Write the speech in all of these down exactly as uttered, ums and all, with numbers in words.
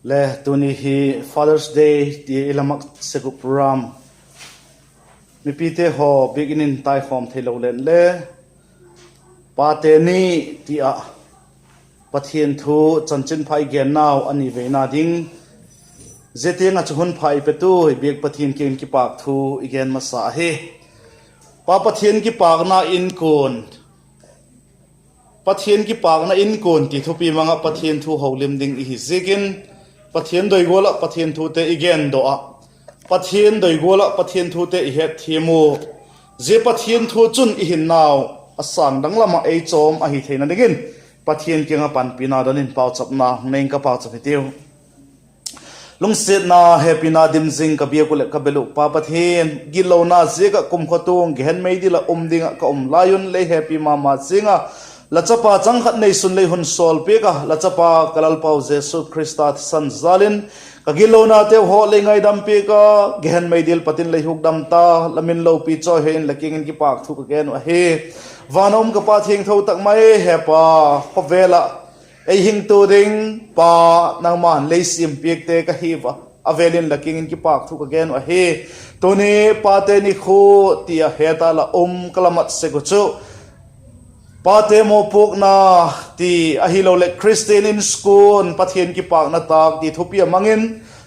Le tuni hi Father's Day ti i la mak sek uh program, mipite haw biakin in taikhawm theilo leng le, Pate Ni ti ah Pathian thu chanchinpha i gennau a ni veina ding, zia tiang ah chu hun pha i petu i biak Pathian kiang in kipâk thu i gen masa ahi. Pa Pathian kipâkna inkuan, Pathian kipâkna inkuan ti thupi mang ah Pathian thu holim ding i hi ziakin, Pathian doi gual ah Pathian thute i gendok ah, Pathian doi gual ah Pathian thute i hetthiam u. Zia Pathian thu chun i hinnau a sâng dang lam ah ei chawm ahi theina dingin, Pathian kiang ah panpina don in pauchapna hung nei ing ka, pauchap hitiu. Lungsiatna hepina dim zing ka biak uh leh ka bel uh Pa Pathian, gitlona ziak ah kumkhua tung gehen meidil ah um ding ah ka um lai un lei hepi ma ma zing a, la chapa chang khat neisun lei hun sawl piak a, la chapa ka Lalpau Jesu Khrista thisan jal in ka gitlonateu haw lei ngaidam piak a, gehen meidil pat in lei hukdam ta, la min lopi chawi hei in la kiang in kipâk thu ka gen uh ahi. Van a um ka Pa thiangtho tak mai, Hepa, khawvel ah ei hingtu ding pa, nangma'n lei siam piakte ka hi ua, a vêl in la kiang in kipâk thu ka gen uh ahi. Tuni Pate Ni khu ti a het a la um ka la mat sek uh chu, Pate Mawpuakna ti ahiloleh Christian in School, Pathian kipâkna tâk ti thupi a mang in,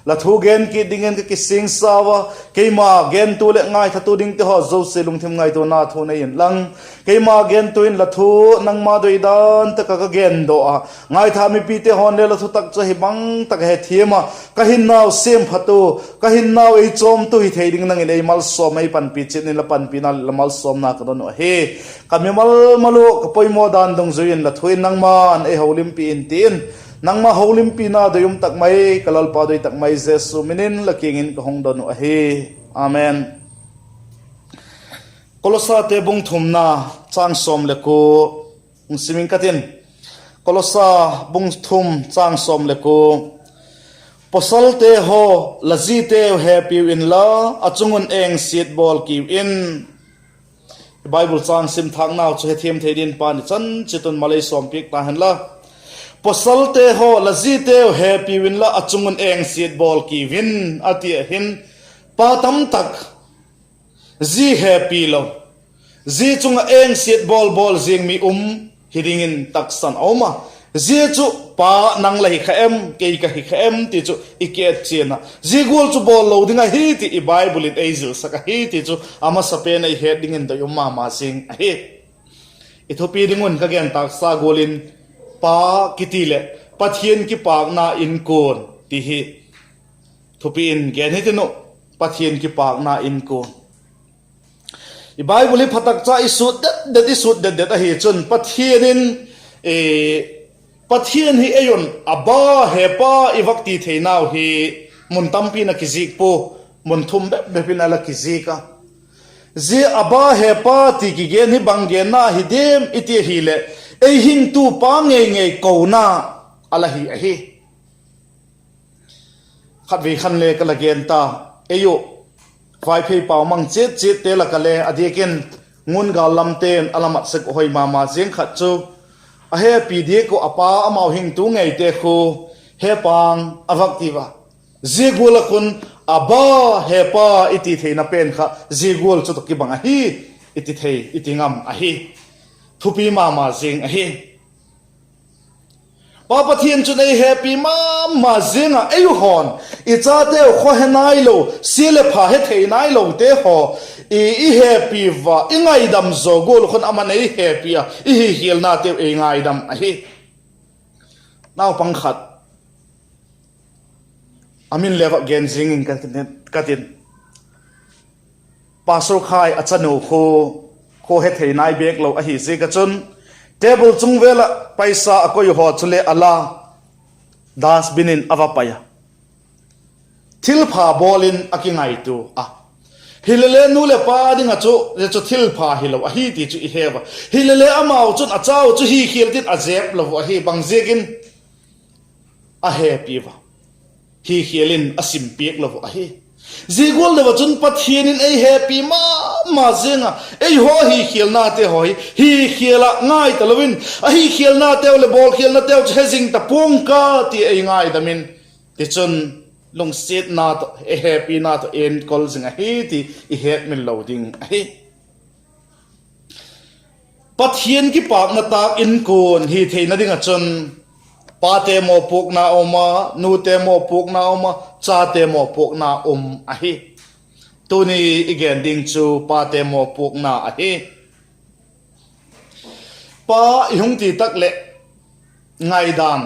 la thu gen kit dingin ka kisingsa ua, keima gentu leh ngaithatu dingte haw zosia lungthim ngaituana thu nei inlang, keima gentu in la thu nangma doi dan tak ah ka gendok a, ngaitha mipite haw'n le la thutak chu ahi bang tak a hethiam a, ka hinnau siamphatu, ka hinnau ei chawmtu hi thei ding nang in ei malsawm, ei panpi chiat in, la panpina leh la malsawmna ka don uh ahi. Ka mimal mal uh ka poimaw dan dungzui in la thu in nangma'n ei holimpi in ti in, nangma holimpina doi um tak mai, ka Lalpa doi tak mai Jesu min in la kiang in ka hung don uh ahi. Amen. Kolossate bung thumna, châng sawm le kua hung sim ing ka tin. Kolossa bung thum châng sawm le kua. Pawsalte haw, la ziteu hepiu inla, a chung un engsiat bawl kiu in. I Bible châng sim thâknau chu hethiam thei dingin Pa'n i chan chiat un mal ei sawmpiak ta hen la. Pawsalte haw, la ziteu hepiu inla, a chung un engsiat bawl kiu in, a ti a hin, pa tam tak zi hepi lo, zi chung ah engsiat bawl bawl ziang mi um hi dingin taksan a um a. Zia chu, pa, nang la hi kha em, kei ka hi kha em ti chu i kietchian a, zia gual chu bawl lo ding ahi ti i Bible in ei zilsak ahi ti chu a masapen ei het dingin doi um ma ma zing ahi. I thupi ding un ka gen tâksa gual in, pa kiti leh Pathian kipâkna inkuan ti hi thupi in gen hitin uh, Pathian kipâkna inkuan. I Bible hi phatak cha i sut det det, i sut det det ahi chun Pathian in, Pathian hi ei un Abba, Hepa i vak ti theinau hi mun tampi in a kizik pua, mun thum bep bep in a la kizik a. Zia Abba, Hepa ti kigen hi bang genna hi diam i ti ahileh, ei hingtu pa ngei ngei kona a la hi ahi. Khatvei khan le ka la gen ta, ei uh Vaiphei pau mang chiat chiatte lak ah le a diak in ngun gâl lamte'n a la mat sek uh hoi ma ma ziang khat chu, a hepi diak uh a pa amau hingtu ngeite khu, He Pa, a vak ti ua. Zia gual ah khun Abba, Hepa i ti theina pen kha zia gual chu tawh kibang ahi, i ti thei, i ti ngam ahi. Thupi ma ma zing ahi. Pa Pathian chun ei hepi ma ma ziang ah, ei uh haw'n i chateu khaw he nailo, sia leh pha he thei nailote haw i hepi ua, i ngaidam zaw gual khun ama'n ei hepi a, i hikhialnateu ei ngaidam ahi. Naupang khat, a min le vak gen zing ing ka tin, Pastor Khai a chanu khu, khua he thei nai bêk lo ahi ziak ah chun, table chung vêl ah paisa a koi haw chule a la, dustbin in a va pai a. Thilpha bawl in a kingaitua a. Hilele nu leh pa ding ah chu zia chu thilpha hilo ahi ti chu i he ua. Hilele amau chun a chau chu hikhial tin a zep lo uh ahi, bang ziakin a hepi ua, hikhial in a sim piak lo uh ahi. Zia gual deu ah chun Pathian in ei hepi ma ma ziang ah, eihaw hikhialnate haw hi hikhial ah ngai talo in, a hikhialnateu leh bawlkhialnateu chu he zing ta pua'ng ka ti ei ngaidam in, Tichun, lungsiatna tawh, hepina tawh enkol zing ahi ti i hetmil lo ding ahi. Pathian kipâkna tâk inkuan hi theina ding ah chun, pate mawpuakna um a, nute mawpuakna um a, chate mawpuakna um ahi. Tuni i gen ding chu pate mawpuakna ahi. Pa i hung ti tak leh ngaidan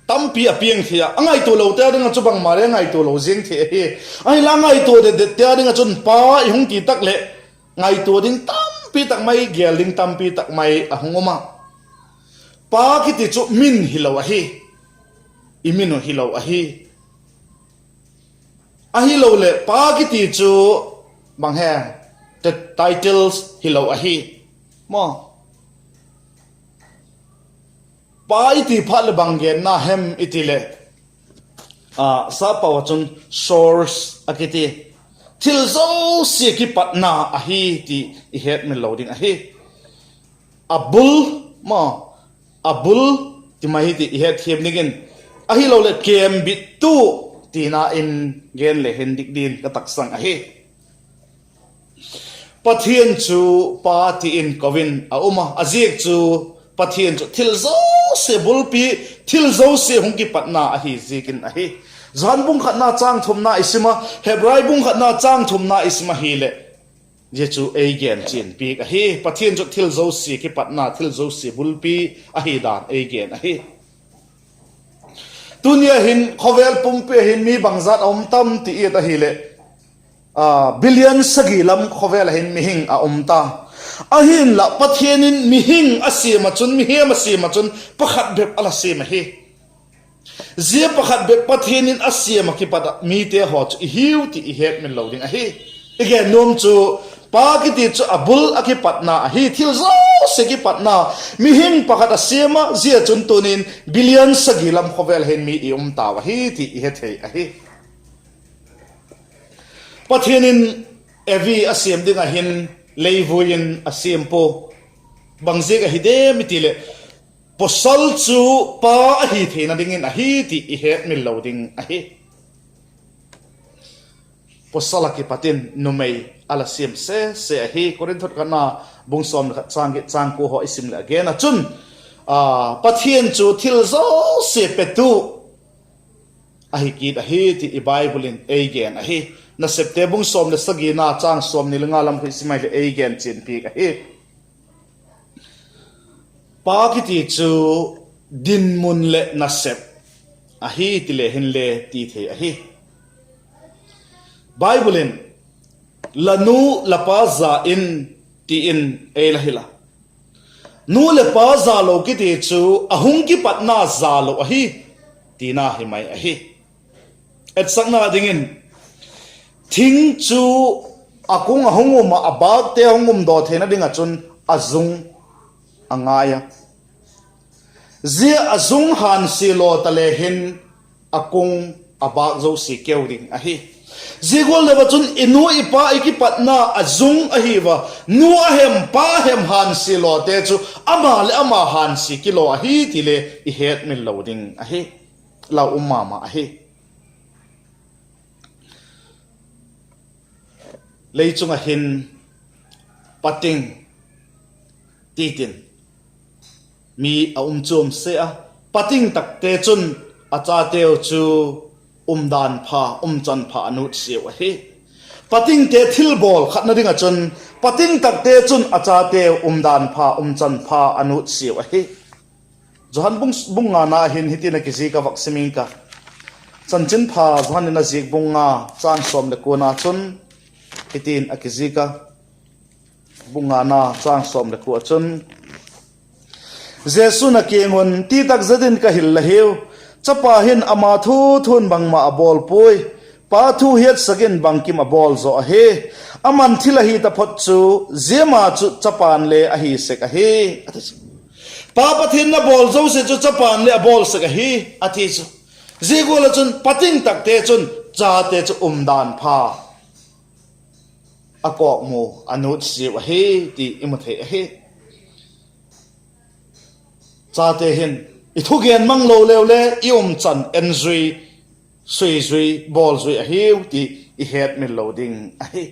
tampi a piang thei a, a ngaitualote â ding ah chu bangma le ngaitua lo ziang thei ahi. Ahinla ngaitua det dette â ding ah chun pa i hung ti tak leh ngaitua ding tampi tak mai, gêl ding tampi tak mai a hung um a. Pa kiti chu min hilo ahi, i min uh hilo ahi. Ahiloleh pa kiti chu bang hem, titles hilo ahi, maw. Pa i ti phat leh bang genna hem i ti leh, sapau ah chun source a kiti, thil zosia kipatna ahi ti i hetmil lo ding ahi. A bul, maw, a bul ti mai hi ti i hetthiam dingin, ahiloleh kembittu tina in gen le hin dik din ka taksang ahi. Pathian chu Pa ti in ko in a um a, a ziak chu Pathian chu thil zosia bulpi, thil zosia hung kipatna ahi ziakin ahi. Johan bung khatna châng thumna i sim a, Hebrai bung khatna châng thumna i sim ahileh, zia chu ei gen chian piak ahi. Pathian chu thil zosia kipatna, thil zosia bulpi ahi dan ei gen ahi. Tuni a hin khawvel pumpi a hin mi bangzat a um tam ti i et ahileh, billion sagi lam khawvel a hin mihing a um ta. Ahinla Pathian in mihing a siam ah chun, mihem a siam ah chun pakhat bep a la siam ahi. Zia pakhat bep Pathian in a siam ah kipat ah mite haw chu i hiu ti i hetmil lo ding ahi. I gen nuam chu, Pa kiti chu a bul a kipatna ahi, thil zosia kipatna, mihing pakhat a siam a, zia chun tunin billion sagi lam khawvel hin mi i um tau ahi ti i hethei ahi. Pathian in Evi a siam ding ah hin leivui in a siam pua. Bangziak ahi diam i ti leh, pawsal chu pa ahi theina dingin ahi ti i hetmil lo ding ahi. Pawsal ah kipat in numei a la siam sese ahi. Korinth khatna bung sawm leh khat châng giat châng kua haw i sim leh a gen ah chun, Pathian chu thil zosia petu ahi kit ahi ti i Bible in ei gen ahi. Nasepte bung sawm leh sagina châng sawmni leh nga lam khu i sim ahileh ei gen chian piak ahi. Pa kiti chu dinmun leh nasep ahi ti le hinle ti thei ahi. Bible in, La nu la pa za in, ti in ei la hil a. Nu leh pa zalo kiti chu a hung kipatna zalo ahi, tina hi mai ahi. Etsakna dingin, thing chu a kung a hung um ah, a bâkte hung umdaw theina ding ah chun a zung a ngai a. Zia a zung hânsia law ta le hin a kung a bâk zosia keu ding ahi. Zia gual le va chun i nu i pa i kipatna a zung ahi va, nu a hem pa hem hânsia lawte chu ama leh ama hânsia kilaw ahi ti le i hetmil lo ding ahi. Lau um ma ma ahi. Lei chung ah hin pating titin mi a um chuam se a, pating takte chun a chateu chu umdan pha, umchan pha a nutsiau ahi. Patingte thilbawl khatna ding ah chun, pating takte chun a chateu umdan pha, umchan pha a nutsiau ahi. Johan bung, bung ngana hin hitin a kizik a, vak sim ing ka. Chanchinpha Johan in a zik bung nga châng sawm leh kuana chun hitin a kizik a. Bung ngana châng sawm leh kua chun, Jesu'n a kiang un, Titak zet in ka hil la hiu, Chapa hin ama thu thu'n bangma a bawl puai; Pa thu hiatsak in bangkim a bawl zaw ahi. Aman thil ahi taphot chu, zia ma chu Chapa'n le ahi sek ahi, a ti chu. Pa Pathian in a bawl zosia chu Chapa'n le a bawl sek ahi, a ti chu. Zia gual ah chun pating takte chun chate chu umdan pha a kawkmu, a nutsiau ahi ti i mu thei ahi. Chate hin i thugen mang lo leu le i umchan enzui suizui, bawlzui ahiu ti i hetmil lo ding ahi.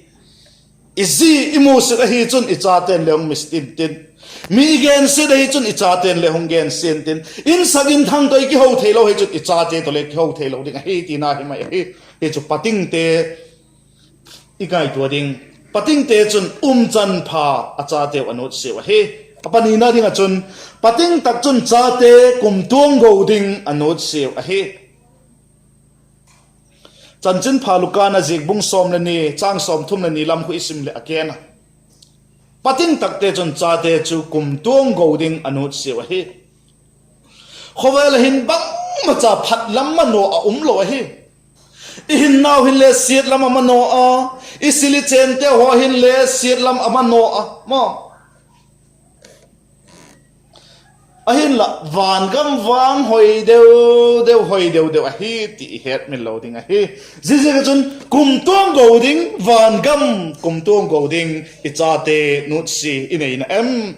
I zi i musit ahi chun i chate'n le hung misit intin, mi i gensiat ahi chun i chate'n le hung gensia intin, insak inthang tawh i kiho theilo hi chun i chate tawh le kiho theilo ding ahi tina hi mai ahi. Hi chu patingte i ngaitua ding, patingte chun umchanpha a chateu a nutsiau ahi. A panina ding ah chun, pating tak chun chate kumtuang go ding a nutsiau ahi. Chanchinpha Luka'n a ziak bung sawm le ni, châng sawmthum le ni lam khu i sim leh a gen a, pating takte chun chate chu kumtuang go ding a nutsiau ahi. Khawvel ah hin bangmacha phat lam manaw a um lo ahi. I hinnau hinle siat lam a manaw a, i sil i chênteu haw hinle siat lam a manaw a maw. Ahinla, vangam vang hoi deu deu, hoi deu deu ahi ti i hetmil lo ding ahi. Ziaziak ah chun kumtuang go ding, vangam kumtuang go ding i chate nutsia i nei na em?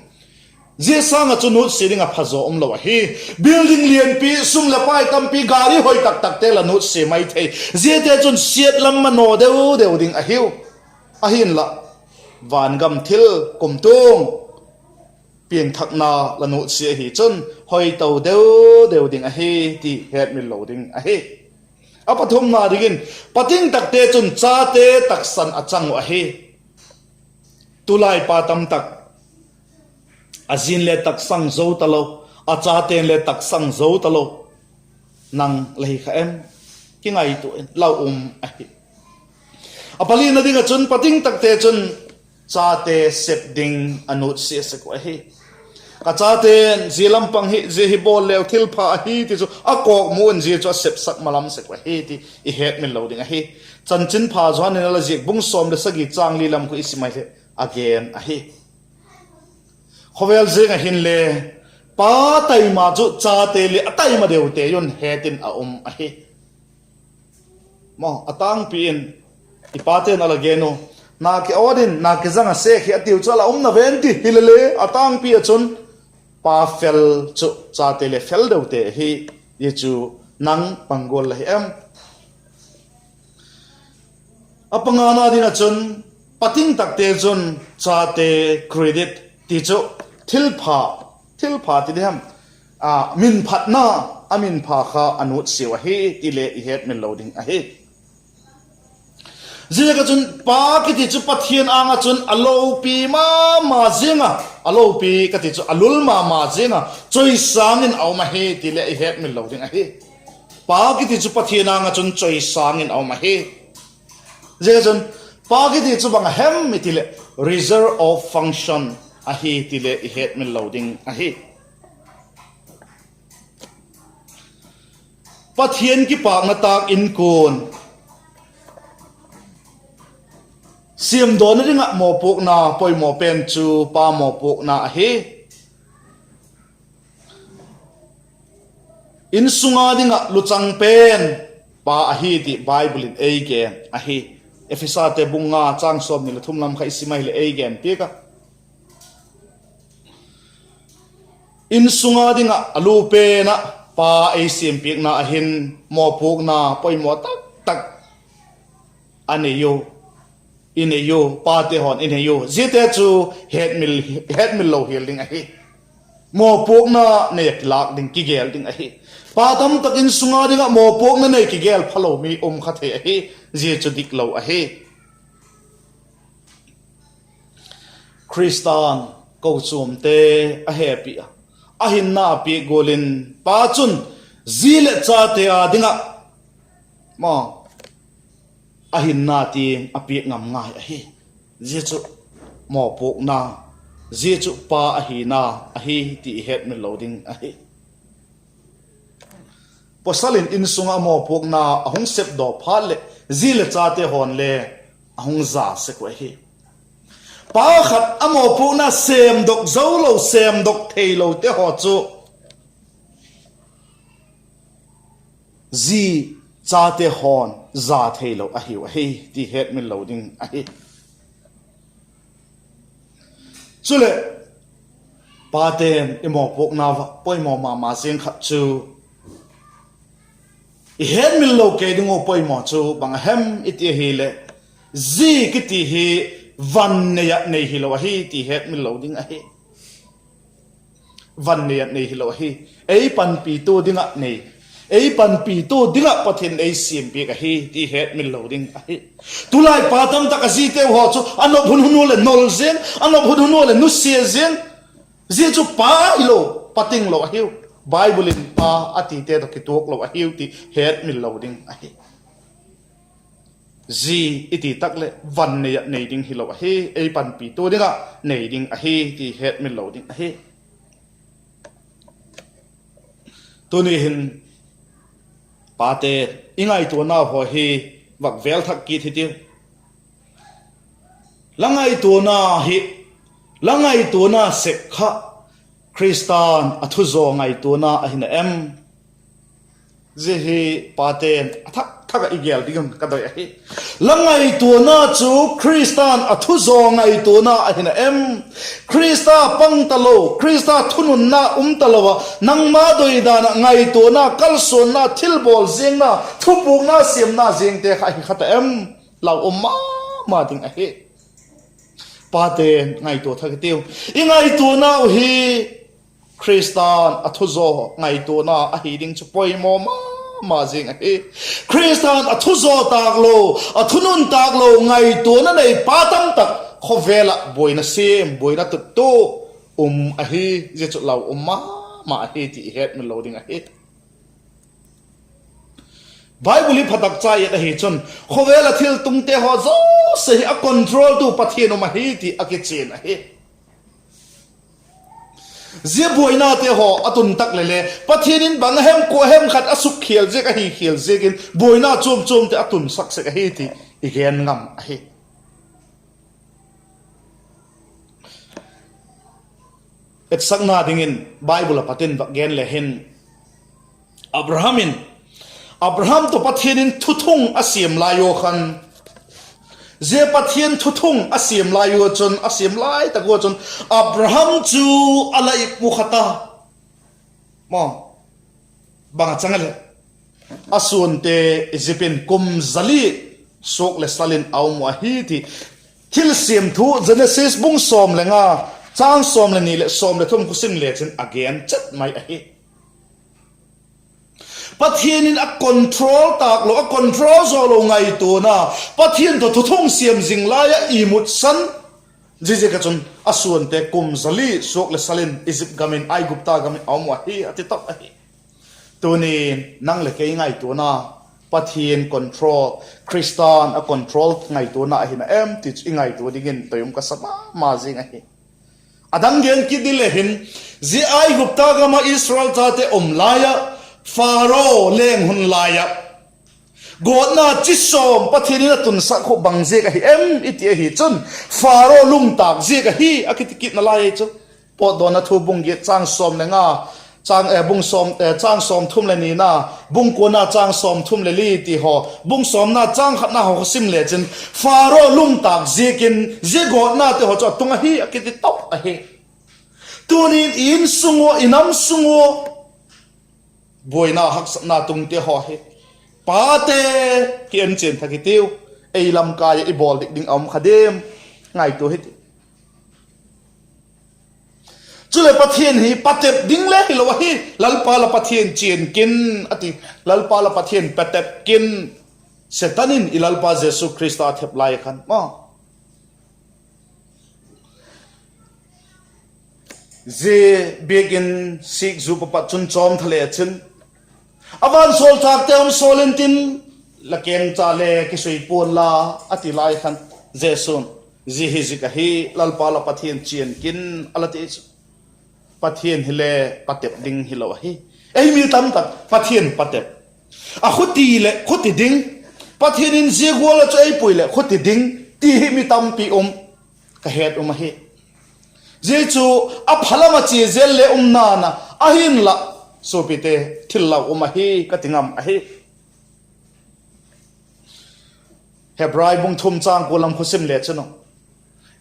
Zia sâng ah chu nutsia ding ah phazaw um lo ahi. Building lianpi, sum leh pai tampi, gari hoi tak takte la nutsia mai thei. Ziate chun siat lam manaw deu deu ding ahiu. Ahinla, vangam thil kumtuang piangthakna la nutsia ahi chun hoi to deu deu ding ahi ti hetmil lo ding ahi. A pathumna dingin, pating takte chun chate taksan a chang uh ahi. Tulai pa tam tak, a zi'n le taksang zo talo, a chate'n le taksang zo talo. Nang la hi kha em? Kingaitua in, la um ahi. A palina ding ah chun, pating takte chun chate sep ding a nutsia sek uh ahi. Ka chate'n zia lam pang hi, zia hi bawl leu thilpha ahi ti chu a kawkmu in zia chu a sepsak malam sek uh ahi ti i hetmil lo ding ahi. Chanchinpha Johan in a la ziak bung sawm leh sagi châng li lam khu i sim ai leh a gen ahi. Khawvel ziang ah hinle, pa taima chu chate le a taima deute un het in a um ahi. Maw, a tângpi in i pate'n a la gen uh, na kiawt in, na kizang a sek hi a tiu chu a la um na ven ti hile le, a tângpi ah chun pa fel chu chate le fel deute ahi. Hi chu nang pang gual la hi em? A pangana ding ah chun, pating takte chun chate credit ti chu thilpha, thilpha ti diam, a, minphatna, a minpha kha a nutsiau ahi ti le i hetmil lo ding ahi. Ziaziak ah chun pa kiti chu Pathian âng ah chun a lopi ma ma ziang a, a lopi ka ti chu a lul ma ma ziang a, chawisâng in a um ahi ti le i hetmil lo ding ahi. Pa kiti chu Pathian âng ah chun chawisâng in a um ahi. Ziaziak ah chun pa kiti chu bang a hem i ti leh, reserve of function ahi ti le i hetmil lo ding ahi. Pathian kipâkna tâk inkuan siamdawna ding ah mawpuakna poimaw pen chu pa mawpuakna ahi. Insung a ding ah luchang pen pa ahi ti Bible in ei gen ahi. Ephesate bung nga châng sawmni leh thum lam kha i sim ai leh ei gen piak a. Insung a ding ah a lu pen ah pa ei siampiakna ah hin mawpuakna poimaw tak tak a nei u, i nei u, pate haw'n i nei u. Ziate chu hetmil, hetmil lo hial ding ahi. Mawpuakna nei a kilâk ding, kigel ding ahi. Pa tam tak insung a ding ah mawpuakna nei kigel phalo mi um kha thei ahi. Zia chu dik lo ahi. Khrista'n kochuamte a hepi a, a hinna a piak gual in pa chun zi leh chate a ding ah, maw, a hinna tiang a piak ngam ngai ahi. Zia chu mawpuakna, zia chu pa a hina ahi ti i hetmil lo ding ahi. Pawsal in insung ah mawpuakna a hung sepdaw phat leh zi leh chate haw'n le a hung za sek uh ahi. Pa khat a mawpuakna sêmdok zo lo, sêmdok theilote haw chu zi chate haw'n za theilo ahiu ahi ti hetmil lo ding ahi. Chuleh, pate'n i mawpuakna ah poimaw ma ma ziang khat chu I hetmil lo kei ding uh poimaw chu bang a hem i ti ahileh, zi kiti hi van nei ah nei hilo ahi ti hetmil lo ding ahi. Van nei ah nei hilo ahi. Ei panpitu ding ah nei, ei panpitu ding ah Pathian ei siampiak ahi ti hetmil lo ding ahi. Tulai pa tamtak a ziteu haw chu a nop hun hun ua leh nol ziang, a nop hun hun ua leh nusia ziang. Zia chu pa hilo, pa ting lo ahiu. Bible in pa a tite tawh kituak lo ahiu ti hetmil lo ding ahi. Zi i ti tak leh van nei ah nei ding hilo ahi, ei panpitu ding ah nei ding ahi ti hetmil lo ding ahi. Tuni hin pate, i ngaituana haw hi vak vêl thak kit hitiu. La ngaituana hi, la ngaituana sek kha Khrista'n a thuzaw ngaituana ahi na em? Zia hi pate'n a thak thak ah i gêl ding un ka doi ahi. La ngaituana chu Khrista'n a thuzaw ngaituana ahi na em? Khrista pang talo, Khrista thununna um talo ah nangma doi dan ah ngaituana, kalsuanna, thilbawl ziangna, thupukna siamna ziangte kha ahi kha ta em? Lau um ma ma ding ahi. Pate'n ngaitua thak hitiu. I ngaituana uh hi Khrista'n a thuzaw ngaituana ahi ding chu poimaw ma ma zing ahi. Khrista'n a thuzaw tâk lo, a thunun tâk lo ngaituana nei pa tamtak khawvel ah buaina siam, buaina tuttu um ahi. Zia chu lau um ma ma ahi ti i hetmil lo ding ahi. Bible hi phatak cha et ahi chun, khawvel ah thiltungte haw zosia hi a controltu Pathian um ahi ti a kichian ahi. Zia buainate haw a tun tak leh le Pathian in bang a hem, kua hem khat a sukkhial ziak, a hikhial ziakin buaina chuam chuamte a tunsak sek ahi ti i gen ngam ahi. Etsakna dingin Bible ah pat in vak gen le hin, Abraham in, Abraham tawh Pathian in thuthung a siam lai ua khan, zia Pathian thuthung a siam lai ua chun, a siam lai tak ua chun, Abraham chu a la ip mu kha ta. Maw, bang a chang a leh, a suante Egypt in kum za li suak leh sal in a um uh ahi ti Thilsiam Thu Genesis bung sawm le nga, châng sawm le ni leh sawm le thum khu sim le chin a gen chet mai ahi. Pathian in a control tâk lo, a control zaw lo ngaituana, Pathian tawh thuthung siam zing lai ah imutsan, ziaziak ah chun a suante kum za li suak leh sal in Egypt gam in, Aigupta gam in a um uh ahi a ti tawp ahi. Tuni'n nang leh kei ngaituana Pathian control, Khrista'n a control ngaituana ahi na em ti chu i ngaitua dingin toi um ka sa ma ma zing ahi. A dang gen kit ding le hin, zia Aigupta gam ah Israel chate um lai ah, Pharaoh leng hun lai ah, gawtna chi sawm Pathian in a tunsak khu bang ziak ahi em i ti ahi chun, Pharaoh lungtâk ziak ahi a kiti kitna lai ahi chu. Pawtdawna Thu bung giat châng sawm le nga, châng, eh, bung sawm, eh, châng sawm thum le nina, bung kuana châng sawm thum le li ti haw, bung sawmna châng khatna haw sim le chin, Pharaoh lungtâk ziakin zia gawtnate haw chu a tung ahi a kiti tawp ahi. Tuni'n i insung ua, i nam sung ua buaina haksatna tungte haw hi, pate, ki en chian thak hitiu. Ei lam kai ah i bawl dik ding a um kha diam? Ngaitua hiti. Chuleh Pathian hi patep ding le hilo ahi. Lalpa la Pathian chian kin, a ti. Lalpa la Pathian patep kin. Setan in i Lalpa Jesu Khrista thep lai khan, maw, zia biakin sik zu papat chun chawm tha le chin, a vansawlchâkte hung sawl intin, la kengcha le kisui pua'n la, a ti lai khan, Jesu'n, zia hi zik ahi, Lalpa la Pathian chian kin, a la ti chu. Pathian hile patep ding hilo ahi. Ei mi tamtak Pathian patep, a khuti leh khuti ding, Pathian in zia gual ah chu ei pui leh khuti ding, ti hi mi tampi um, ka het um ahi. Zia chu a phalam ah chia zel le um na'n a, ahinla, suapite, thil lau um ahi ka ti ngam ahi. Hebrai bung thum châng kua lam khu sim le chun,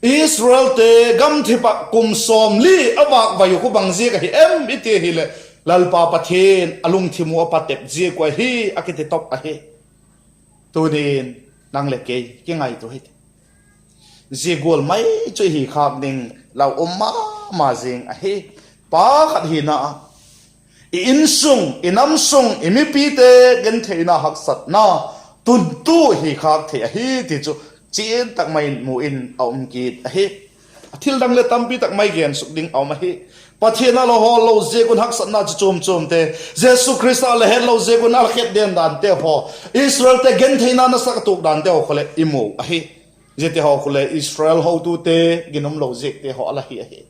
Israelte gamthip ah kum sawmli a vâkvai uh khu bang ziak ahi em i ti ahileh, Lalpa Pathian a lungthim uh a patep ziak uh ahi a kiti top ahi. Tunin nang leh kei kingaitua hiti. Zia gual mai chu i hi khâk ding lau um ma ma zing ahi. Pa khat hina ah, i insung, i namsung, i mipite gentheina haksatna tuntu hi khâk thei ahi ti chu chian tak mai in mu in a um kit ahi. A thil dang leh tampi tak mai gen suk ding a um ahi. Pathian a la hawl lo ziak un haksatna chi chuam chuamte, Jesu Khrista la het lo ziak un a la khet den dante haw, Israelte gentheina nasak a tuak dante haw khu leh i mu ahi. Ziate haw khu leh Israel hotute ginum lo ziakte haw a la hi ahi.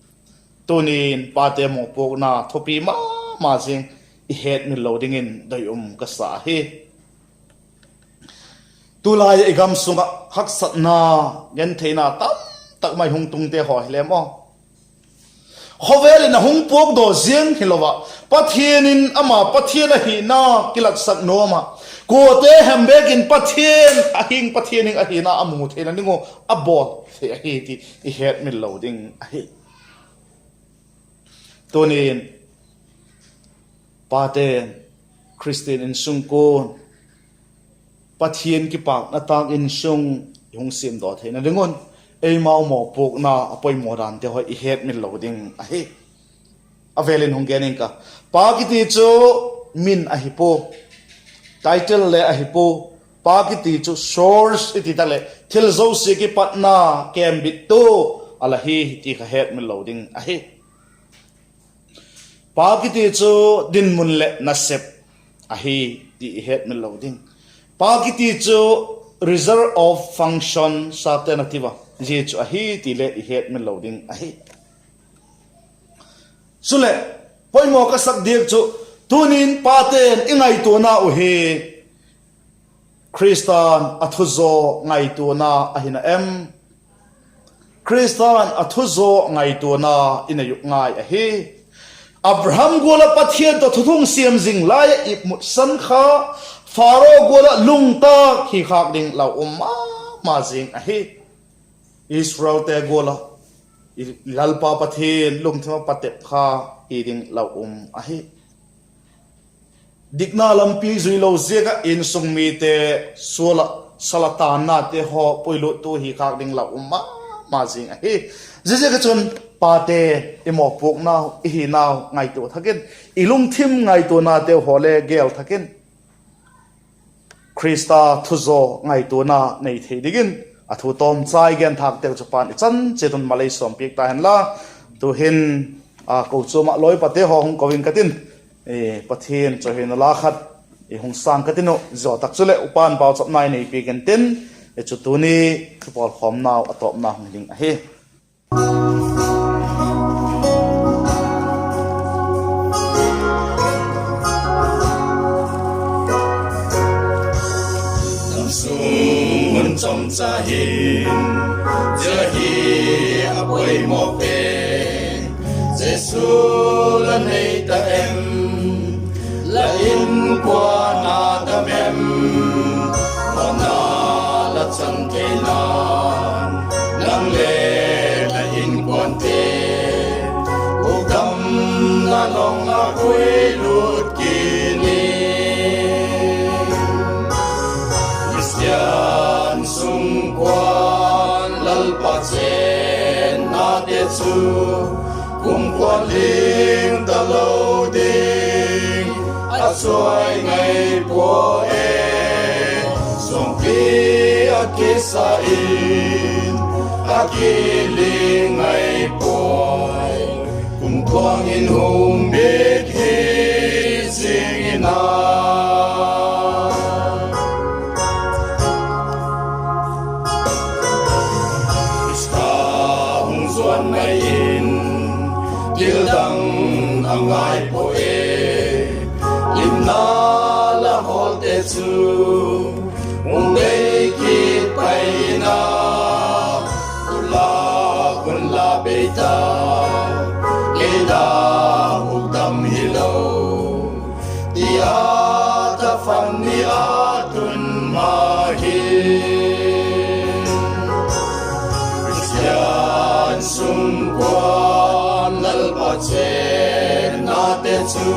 Tunin pate mawpuakna thupi ma ma zing i hetmil lo dingin doi um ka sa ahi. Tulai ah i gam sung ah haksatna, gentheina tamtak mai hung tungte haw hileh maw, khawvel in a hung puakdaw ziang hilo ah, Pathian in ama Pathian ahina kilatsak nuam ah, kuate hem bêk in Pathian a hing, Pathian hing ahina a mu theina ding uh a bawl thei ahi ti i hetmil lo ding ahi. Tunin pate'n Khristian insungkuan, Pathian kipâkna tâk insung i hung siamdaw theina ding un, eimau mawpuakna a poimaw dante haw i hetmil lo ding ahi. A vêl in hung gen ing ka, pa kiti chu min ahi pua, title le ahi pua. Pa kiti chu source i ti tak leh thil zosia kipatna kembittu a la hi ti kha hetmil lo ding ahi. Pa kiti chu dinmun leh nasep ahi ti i hetmil lo ding. Pa kiti chu result of function, sâpte na ti a, zia chu ahi ti le i hetmil lo ding ahi. Chuleh, poimaw ka sak diak chu, tunin pate'n i ngaituana uh hi Khrista'n a thuzaw ngaituana ahi na em? Khrista'n a thuzaw ngaituana i nei uh ngai ahi. Abraham gual ah Pathian tawh thuthung siam zing lai ah i mutsan kha, Pharaoh gual ah lungtâk hi khâk ding lau um ma ma zing ahi. Israelte gual ah i Lalpa Pathian lungthim ah patep kha hi ding lau um ahi. Dikna lampi zui lo ziak ah insung mite sual ah sal ah tânnate haw puiluttu hi khâk ding lau um ma ma zing ahi. Ziaziak ah chun pate, i mawpuaknau, i hinau ngaitua thak in, i lungthim ngaituanateu haw le gel thak in, Khrista thuzaw ngaituana nei thei dingin a thu tawmchai genthâkteu chu Pa'n i chan chiat un mal ei sawmpiak ta hen la. Tu'hin, a, kochuam ah lawipate haw hung ko ing ka tin, Pathian chawihoi nala khat i hung sâng ka tin uh, zia tak chuleh upa'n pauchapna i neipiak intin, chu tuni thupawlkhawmnau a tawpna hung ding ahi. Hun chomcha hin, zia hi a poimaw pen, Jesu la nei ta em? La inkuan a dam em? Mawna la chan thei nan, nang le la inkuante hukdamna long ah puilut kit in. Khristian sungkuan Lalpa chênnate chu kumkuan ling talo ding a chai ngai pua e. Suangpi a kisa in a kiling ngai puai, kumkuan in hung bit hi zing in a. Khrista hung zuan mai in, thil dang a ngai pua e. Limna la hawlte chu hung bei kit pai in a, u la hun la bei ta, kei la hukdam hilo, ti a thaphan ni a tun ma hi. Khristian sungkuan Lalpa chênnate chu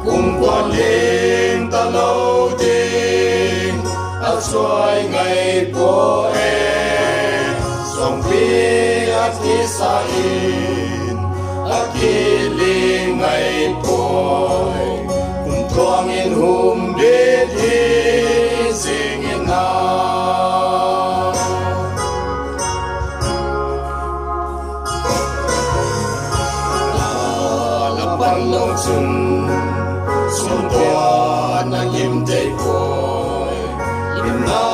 kumtuang ling talo ding a chai ngai pua e. Sawmpi a kisa in a kiling ngai puai, kumtuang in humbit hi zing in a. La pan lo chun sum tua na kim tei puai, limna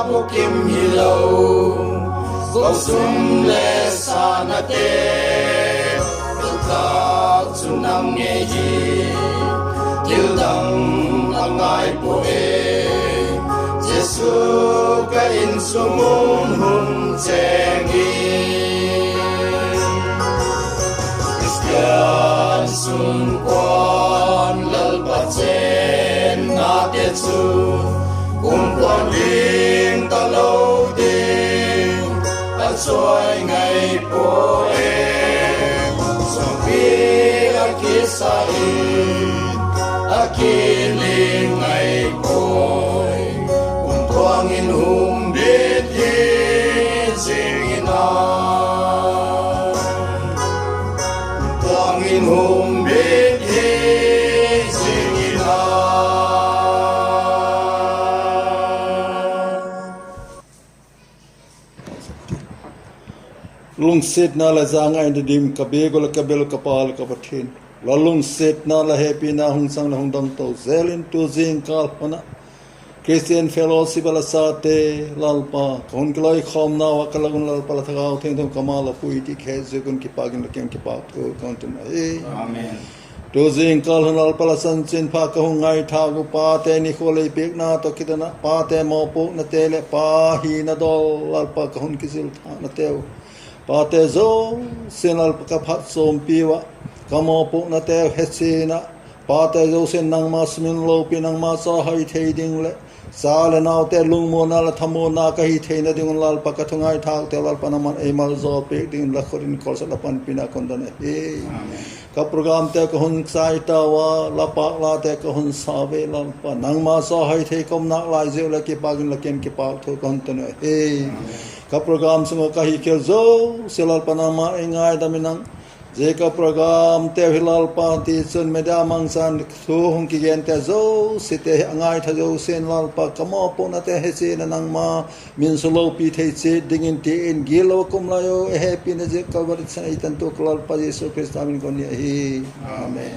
bukim hilo, ko sum le sanate, tak chu nang ngei hi, thil dang a ngai pua e. Jesu ka insung um hun cheng hi. Khristian sungkuan Lalpa chennate chu kumtuang ling talo ding a chai ngai pua e. Sawmpi a kisa in a kiling ngai puai, kumtuang in humbit hi zing in a. Kumtuang in humbit hi zing in a. Lungsiatna leh zangaina dim ka biak uh leh ka bel uh ka Pa leh ka Pathian, la lungsiatna leh hepina hung chang leh hung dong to zel in tu zingkâl hun ah Christian Fellowship ah la chate, Lalpa, ka hun kiloikhawmnau ah ka lak un Lalpa la Thagau Thiangtho ka ma la pui ti ka het ziak un kipâk in la kiang kipâk thu ka hun tun ahi. Tu zingkâl hun Lalpa la chanchinpha ka hung ngaithâk uh pate nikhua lei piakna tawh kiton ah pate mawpuaknate leh pa hina dawl Lalpa ka hun kizil thâknateu, pate zosia'n Lalpa ka phat sawmpiu ah, ka mawpuaknateu hechian ah, pate zosia'n nangma sum in lopi, nangma chawihoi thei ding leh cha leh naute lungmuanna leh thamuanna ka hi theina ding un Lalpa ka thungaithâkteu Lalpa nangma'n ei maljawl piak dingin la khut in kawlsat la panpina ka hun don ahi. Ka programteu ka hun chai tau a, la pâk late ka hun sa ve Lalpa, nangma chawihoi thei ka um nalai ziak leh kipâk in la kiang kipâk thu ka hun tun ahi. Ka program sung ah ka hi khel zosia Lalpa nangma'n ei ngaidam in nang, zia ka programteu hi Lalpa tichun media mangchan thu hung kigente zosiate hi a ngaitha zosia'n Lalpa ka mawpuaknate hechian ah nangma min su lopi thei chiat dingin ti in gitlo a kum lai u ei hepina ziak Kalvari san ei tantu ka Lalpa Jesu Khrista min ka hun ni ahi. Amen.